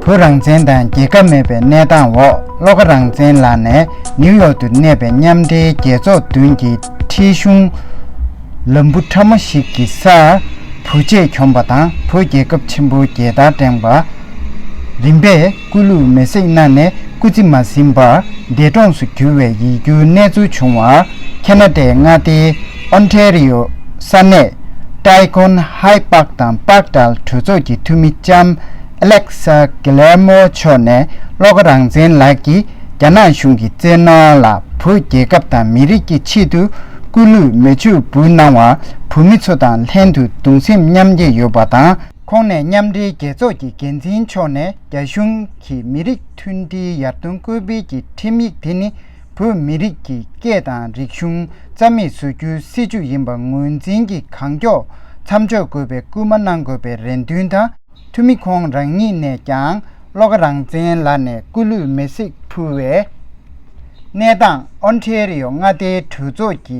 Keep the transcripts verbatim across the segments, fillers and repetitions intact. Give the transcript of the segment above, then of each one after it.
བོད་རང་བཙན་དང་རྒྱལ་ཁབ་མེད་པའི་གནས་སྟངས་འོག་བློ་དགའ་རང་བཙན་ལགས་ནས་ནིའུ་ཡོག་ཏུ་གནས་པའི་མཉམ་འབྲེལ་རྒྱལ་ཚོགས་མདུན་གྱི་ཁྲིད་གཞུང་ལམ་བུ་ཕྲ་མོ་ཞིག་གི་སར་བོད་ཆས་གྱོན་པ་དང་བོད་རྒྱལ་ཁབ་ཆེན་པོའི་རྒྱལ་དར་བསྒྲེངས་པ། རིམ་པས་སྐུ་ལུས་མེ་བསྲེགས་གནང་ནས་སྐུ་ཚེ་མ་ཟིན་པར་འདས་གྲོངས་སུ་གྱུར་བའི་ཡིད་སྐྱོའི་གནས་ཚུལ་བྱུང་བར། ཁེ་ན་ཌའི་མངའ་སྡེའི་ཨོན་ཊེ་རི་ཡོ་ས་གནས་ཏའི་ཀོན་ཧའི་པཱག་དང་པཱག་ཏཱལ་གྲོས་ཚོགས་ཀྱི་འཐུས་མི་ལྕམ་ཨ་ལེག་ས་གི་ལེར་མོ་མཆོག་ནས་བློ་དགའ་རང་བཙན་ལགས་ཀྱིས་རྒྱ་ནག་གཞུང་གི་བཙན་གནོན་ལ་བོད་རྒྱལ་ཁབ་དང་མི་རིགས་ཀྱི་ཆེད་དུ་སྐུ་ལུས་མེ་མཆོད་འབུལ་གནང་བར་བོད་མི་ཚོ་དང་ལྷན་དུ་གདུང་སེམས་མཉམ་སྐྱེད་ཡོད་པ་དང་། ཁོང་ནས་མཉམ་འབྲེལ་རྒྱལ་ཚོགས་ཀྱི་འགན་འཛིན་མཆོག་ནས་རྒྱ་གཞུང་གིས་མི་རིགས་མཐུན་སྒྲིལ་ཡར་ཐོན་སྐུལ་སྤེལ་གྱི་ཁྲིམས་ཡིག་དེ་ནི་བོད་མི་རིགས་ཀྱི་སྐད་དང་རིག་གཞུང་རྩ་མེད་བཟོ་རྒྱུའི་སྲིད་བྱུས་ཡིན་པ་ངོས་འཛིན་གྱིས་གང་མགྱོགས་མཚམས་འཇོག་དགོས་པའི་སྐུལ་མ་གནང་དགོས་པའི་རེ་འདུན་དང་། འཐུས་མི་ཁོང་རང་ཉིད་ནས་ཀྱང་བློ་དགའ་རང་བཙན་ལགས་ནས་སྐུ་ལུས་མེ་བསྲེགས་ཕུལ་བའི་གནས་སྟངས་ཨོན་ཊེ་རི་ཡོ་མངའ་སྡེའི་གྲོས་ཚོགས་ཀྱི་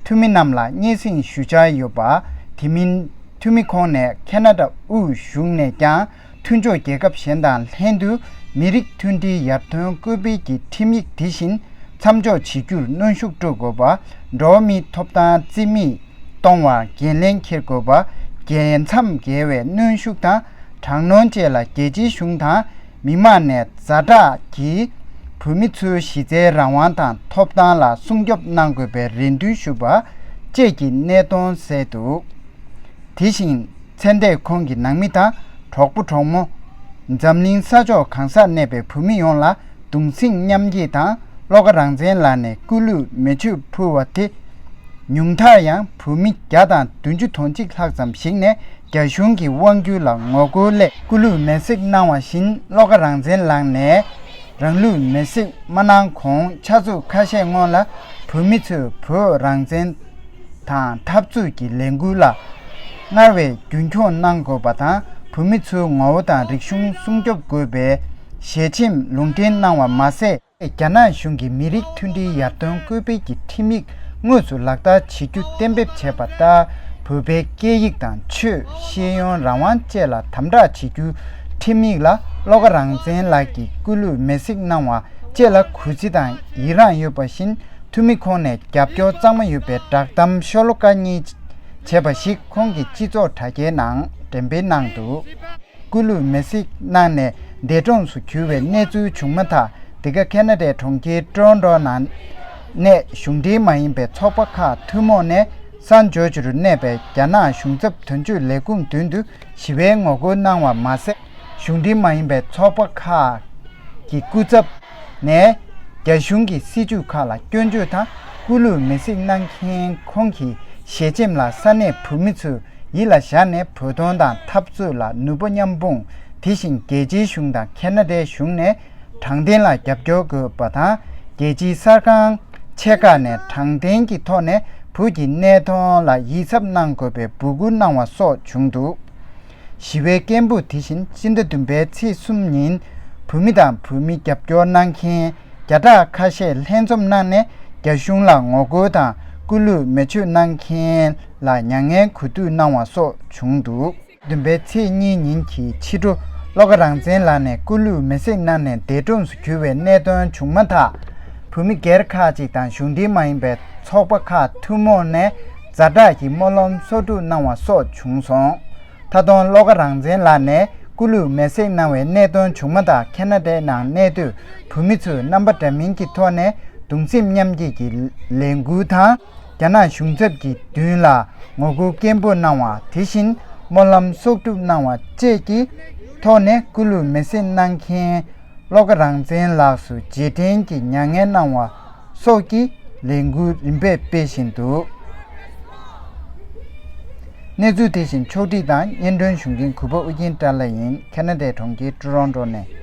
འཐུས་མི་རྣམས་ལ་སྙན་སེང་ཞུ་འཆར་ཡོད་པ། དེ་མིན། འཐུས་མི་ཁོང་ནས་ཁེ་ན་ཌ་དབུས་གཞུང་ནས་ཀྱང་མཐུན་ཕྱོགས་རྒྱལ་ཁབ་གཞན་དང་ལྷན་དུ་མི་རིགས་མཐུན་སྒྲིལ་ཡར་ཐོན་སྐུལ་སྤེལ་གྱི་ཁྲིམས་ཡིག་དེ་བཞིན་མཚམས་འཇོག་བྱེད་རྒྱུར་གནོན་ཤུགས་སྤྲོད་དགོས་པ། འགྲོ་བ་མིའི་ཐོབ་ཐང་རྩིས་མེད་གཏོང་བར་འགན་ལེན་འཁྱེར་དགོས་པ། རྒྱལ་མཚམས་བརྒལ་བའི་གནོན་ཤུགས་དང་དྲག་གནོན་བཅས་ལ་རྒྱལ་སྤྱིའི་གཞུང་དང་མི་མང་ནས་ཛ་དྲག་གིས་བོད་མི་ཚོའི་གཞི་རྩའི་རང་དབང་དང་ཐོབ་ཐང་ལ་སྲུང་སྐྱོབ་གནང་དགོས་པའི་རེ་འདུན་ཞུ་བ་བཅས་ཀྱི་གནད་དོན་གསལ་འདུག་དེ་བཞིན་མཚན་ལྟས་ཁོང་གི་ནང་མི་དང་གྲོགས་པོ་གྲོགས་མོ། འཛམ་གླིང་ས་ཕྱོགས་གང་སར་གནས་པའི་བོད་མི་ཡོངས་ལ་གདུང་སེམས་མཉམ་སྐྱེད་དང་བློ་དགའ་རང་བཙན་ལགས་ནས་སྐུ་ལུས་མེ་མཆོད་ཕུལ་བ་དེ། ཉུང་མཐར་ཡང་བོད་མི་བརྒྱ་དང་བདུན་ཅུ་དོན་གཅིག་ལྷག་ཙམ་ཞིག་ནས་རྒྱ་གཞུང་གི་དབང་སྒྱུར་ལ་ངོ་རྒོལ་སླད་སྐུ་ལུས་མེ་བསྲེགས་གནང་བ་བཞིན་བློ་དགའ་རང་བཙན་ལགས་ནས་རང་ལུས་མེ་བསྲེགས་མ་གནང་གོང་ཆུ་ཚོད་ཁ་ཤས་སྔོན་ལ་བོད་མི་ཚོས་བོད་རང་བཙན་དང་འཐབ་རྩོད་ཀྱི་ལས་འགུལ་ལ་སྔར་བས་རྒྱུན་འཁྱོངས་གནང་དགོས་པ་དང་། བོད་མི་ཚོའི་ངོ་བོ་དང་རིག་གཞུང་སྲུང་སྐྱོབ་དགོས་པའི་ཞལ་ཆེམས་ལུང་འདྲེན་གནང་བ་མ་ཟད། རྒྱ་ནག་གཞུང་གིས་མི་རིགས་མཐུན་སྒྲིལ་ཡར་ཐོན་སྐུལ་སྤེལ་གྱི་ཁྲིམས་ཡིག་དངོས་སུ་ལག་བསྟར་བྱེད་རྒྱུ་གཏན་འབེབས་བྱས་པ་ལྟར། བོད་པའི་སྐད་ཡིག་དང་ཆོས་ཤེས་ཡོན་རང་དབང་བཅས་ལ་དམ་དྲག་བྱེད་རྒྱུའི་ཁྲིམས་ཡིག་ལ་བློ་དགའ་རང་བཙན་ལགས་ཀྱིས་སྐུ་ལུས་མེ་བསྲེགས་གནང་བ་བཅས་ལ་གུས་བརྩི་དང་ཡི་རངས་ཡོད་པ་བཞིན། འཐུས་མི་ཁོང་ནས་རྒྱབ་སྐྱོར་གཙང་མ་ཡོད་པའི་བསྒྲགས་གཏམ་ཤོ་ལོ་ཀ་གཉིས་བྱས་པ་ཞིག་ཁོང་གི་སྤྱི་ཚོགས་དྲ་རྒྱའི་ནང་འགྲེམས་སྤེལ་གནང་འདུག་སྐུ་ལུས་མེ་བསྲེགས་གནང་ནས་འདས་གྲོངས་སུ་གྱུར་བའི་གནས་ཚུལ་བྱུང་མ་ཐག། འདི་ག་ཁེ་ན་ཌའི་གྲོང་ཁྱེར་ཀྲོ་རོན་ཀྲོ་ནང་གནས་གཞུང་འབྲེལ་མ་ཡིན་པའི་ཚོགས་པ་ཁག་ཐུན་མོང་ནས་སན་ཇོར་ཇི་རུ་གནས་པའི་རྒྱ་ནག་གཞུང་ཚབ་དོན་གཅོད་ལས་ཁུངས་མདུན་དུ་ཞི་བའི་ངོ་རྒོལ་གནང་བ་མ་ཟད། གཞུང་འབྲེལ་མ་ཡིན་པའི་ཚོགས་པ་ཁག་གི་སྐུ་ཚབ་ནས་རྒྱ་གཞུང་གི་སྲིད་བྱུས་ཁག་ལ་སྐྱོན་བརྗོད་དང་། སྐུ་ལུས་མེ་བསྲེགས་གནང་མཁན་ཁོང་གི་ཞལ་ཆེམས་ལ་ས་གནས་བོད་མི་ཚོས་ཡིད་ལ་བཞག་ནས་བོད་དོན་དང་འཐབ་རྩོད་ལ་ནུས་པ་མཉམ་སྤུངས། དེ་བཞིན་རྒྱལ་སྤྱིའི་གཞུང་དང་ཁེ་ན་ཌའི་གཞུང་ནས་དྲང་བདེན་ལ་རྒྱབ་སྐྱོར་དགོས་པ་དང་། རྒྱལ་སྤྱིའི་གསར་ཁང་ཆེ་ཁག་ནས་དྲང་བདེན་གྱི་ཐོག་ནས་བོད་ཀྱི་གནད་དོན་ལ་ཡིད་གཟབ་གནང་དགོས་པའི་འབོད་སྐུལ་གནང་བ་སོགས་བྱུང་འདུག་ཞི་བའི་སྐད་འབོད་དེ་བཞིན་སྤྱི་ཟླ་བདུན་པའི་ཚེས་གསུམ་ཉིན་བོད་མི་དང་བོད་མི་རྒྱབ་སྐྱོར་གནང་མཁན་བརྒྱ་ཕྲག་ཁ་ཤས་ལྷན་འཛོམས་གནང་ནས་རྒྱ་གཞུང་ལ་ངོ་རྒོལ་དང་སྐུ་ལུས་མེ་མཆོད་གནང་མཁན་ལ་མྱ་ངན་གུས་འདུད་གནང་བ་སོགས་བྱུང་འདུག་བདུན་པའི་ཚེས་གཉིས་ཉིན་གྱི་ཕྱི་དྲོ་བློ་དགའ་རང་བཙན་ལགས་ནས་སྐུ་ལུས་མེ་བསྲེགས་གནང་ནས་འདས་གྲོངས་སུ་གྱུར་བའི་གནད་དོན་བྱུང་མ་ཐག། བོད་མི་སྒེར་ཁག་ཅིག་དང་གཞུང་འབྲེལ་མ་ཡིན་པའི་ཚོགས་པ་ཁག་ཐུན་མོང་ནས་ཛ་དྲག་གི་སྨོན་ལམ་གསོག་སྒྲུབ་གནང་བ་སོགས་བྱུང་སོང་། མཐའ་དོན་བློ་དགའ་རང་བཙན་ལགས་ནས་སྐུ་ལུས་མེ་བསྲེགས་གནང་བའི་གནད་དོན་བྱུང་མ་ཐག་ཁེ་ན་ཌའི་ནང་གནས་སྡོད་བོད་མི་ཚོས་རྣམ་པ་འདྲ་མིན་གྱི་ཐོག་ནས་གདུང་སེམས་མཉམ་སྐྱེད་ཀྱི་ལས་འགུལ་དང་། རྒྱ་ནག་གཞུང་ཚབ་ཀྱི་མདུན་ལ་ངོ་རྒོལ་སྐད་འབོད་གནང་བ། དེ་བཞིན་སྨོན་ལམ་གསོག་སྒྲུབ་གནང་བ་བཅས་ཀྱི་ཐོག་ནས་སྐུ་ལུས་མེ་བསྲེགས་གནང་མཁན་བློ་དགའ་རང་བཙན་ལགས་སུ་རྗེས་དྲན་གྱི་མྱ་ངན་གནང་བ་སོགས་ཀྱི་ལས་འགུལ་རིམ་པས་སྤེལ་བཞིན་འདུག་གནས་ཚུལ་དེ་བཞིན་ཕྱོགས་སྒྲིག་དང་སྙན་སྒྲོན་ཞུ་མཁན་གུས་པ་ཨུ་རྒྱན་བཀྲ་ལྷ་ཡིན། ཁེ་ན་ཌའི་གྲོང་ཁྱེར་ཀྲོ་རོན་ཀྲོ་ནས།